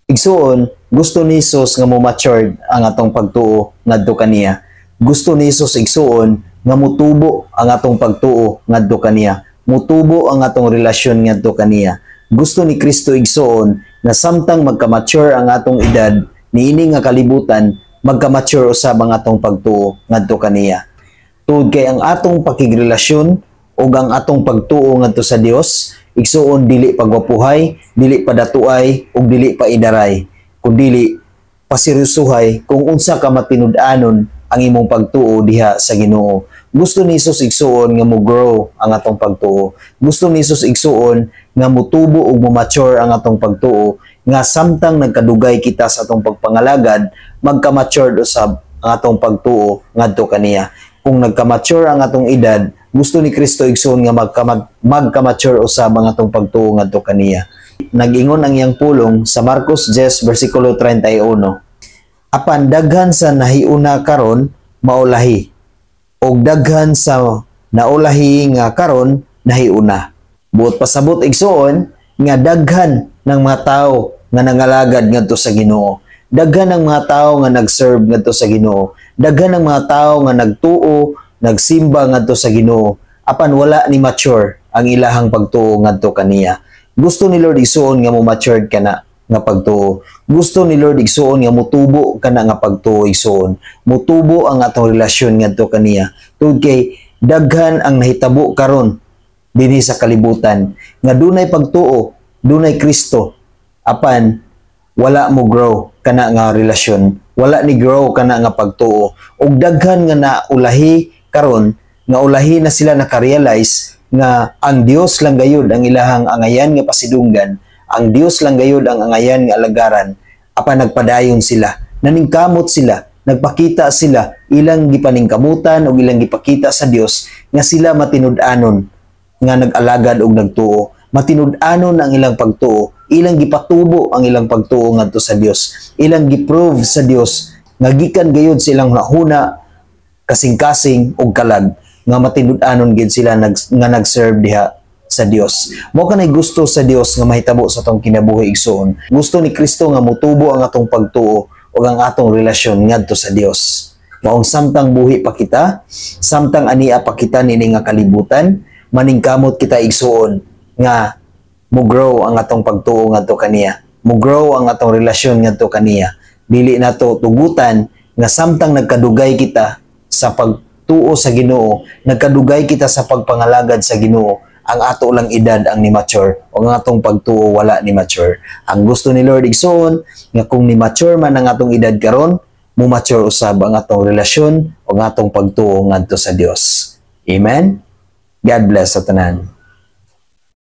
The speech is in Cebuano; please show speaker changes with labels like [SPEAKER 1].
[SPEAKER 1] Igsuon, gusto ni Jesus nga mo matured ang atong pagtuo ngadto kaniya. Gusto ni Jesus, igsuon, nga mutubo ang atong pagtuo ngadto kaniya. Mutubo ang atong relasyon ngadto kaniya. Gusto ni Kristo, igsuon, nga samtang magka-mature ang atong edad niini nga kalibutan, magka-mature usab ang atong pagtuo ngadto kaniya. Tungod kay ang atong pakigrelasyon ug ang atong pagtuo ngadto sa Dios, igsuon, dili pagwapuhay, dili padatuay ug dili pa idaray, kundili paseryosohay kung unsa ka matinud-anon ang imong pagtuo diha sa Ginoo. Gusto ni Jesus, igsuon, nga mo grow ang atong pagtuo. Gusto ni Jesus, igsuon, nga mutubo ug mo-mature ang atong pagtuo, nga samtang nagkadugay kita sa atong pagpangalagad, magka-mature usab ang atong pagtuo ngadto kaniya. Kung nagka-mature ang atong edad, gusto ni Kristo, igsuon, nga magka-mature usab ang atong pagtuo ngadto kaniya. Nag-ingon ang iyang pulong sa Marcos 10 versikulo 31: "Apan daghan sa nahiuna karon maulahi, ug daghan sa naulahi nga karon nahiuna." Buot pasabot, igsuon, nga daghan ng mga tao nga nangalagad ngadto sa Ginoo. Daghan ng mga tao nga nag-serve ngadto sa Ginoo. Daghan ng mga tao nga nagtuo, nagsimba ngadto sa Ginoo. Apan wala ni mature ang ilahang pagtuo ngadto kaniya. Gusto ni Lord, igsuon, nga mo matured kana nga pagtuo. Gusto ni Lord, igsuon, nga mutubo kana nga pagtuo, igsuon. Mutubo ang atong relasyon ngadto kaniya. Tungod kay daghan ang nahitabo karon dinhi sa kalibutan nga dunay pagtuo, dunay Kristo, apan wala mo grow kana nga relasyon, wala ni grow kana nga pagtuo. Ug daghan nga naulahi karon, nga ulahi na sila naka-realize nga ang Dios lang gayud ang ilahang angayan nga pasidunggan, ang Dios lang gayud ang angayan nga alagaran, apan nagpadayon sila, naningkamot sila, nagpakita sila, ilang gipaningkamutan ug ilang gipakita sa Dios nga sila matinud-anon nga nag-alagad og nagtuo. Matinud-anon ang ilang pagtuo, ilang gipatubo ang ilang pagtuo ngadto sa Dios, ilang giprove sa Dios nga gikan gayud sa ilang hunahuna, kasing-kasing ug kalag nga matinud-anon gid sila nga nag-serve diha sa Dios. Mao kanay gusto sa Dios nga mahitabo sa atong kinabuhi, igsuon. Gusto ni Kristo nga mutubo ang atong pagtuo ug ang atong relasyon ngadto sa Dios. Maong samtang buhi pa kita, samtang ania pa kita niini nga kalibutan, maningkamot kita, igsuon, nga mo grow ang atong pagtuo ngadto kaniya. Mo grow ang atong relasyon ngadto kaniya. Dili nato tugutan nga samtang nagkadugay kita sa pagtuo sa Ginoo, nagkadugay kita sa pagpangalagad sa Ginoo, ang ato lang edad ang ni mature o ang atong pagtuo wala ni mature. Ang gusto ni Lord, igsuon, nga kung ni mature man ang atong edad karon, mo mature usab ang atong relasyon o ang atong pagtuo ngadto sa Dios. Amen. God bless sa tanan.